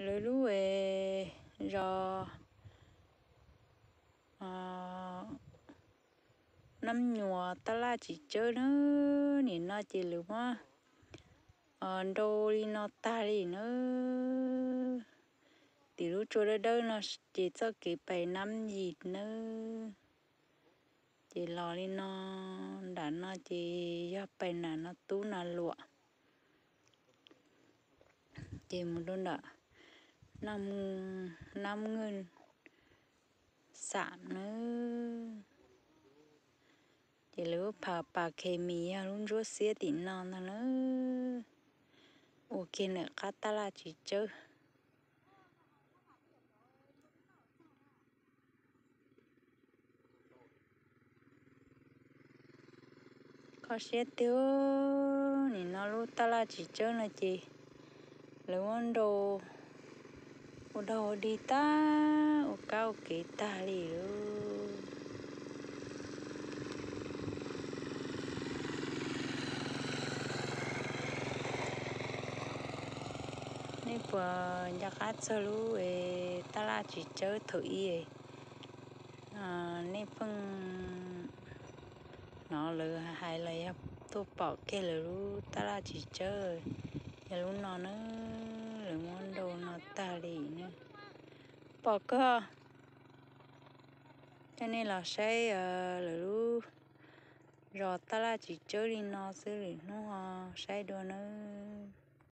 Lawv lub es zos Nab Nyuas tab laj tsis tsawb na, nim no ces lawv muab nrau li no tag li na. Tim lub tsua dawb dawb no ces txoj kev pais Nab Yis nawb. Ces los li no, nram no ces yog pais nram no Tub Nas Luam, ces mus rau nram Nab Nwj Xam nawb. Ces lawv lub phav pas khes mis yog lub ntsuab xiab tim no ntag nawb. Ua kiag ntawm qab tab laj tsis tsawb. Kho siab tiag, nim no lub tab laj tsis tsawb no ces lawv muab nrau ua dog ua dig tag, ua kab ua kev tag li lauj. Nej puas nco qab txog lub tab laj tsis tsawb thaum ub? Nej pheej hnov lawv hais los yog tuaj pom kiag lawv lub tab laj tsis tsawb, yog lub no na, lawv muab nrau no tag li ne. Pom kawg. Coj nej los saib lawv lub zos tab laj tsis tsawb li no xwb, lwm hnub ho saib dua nawb.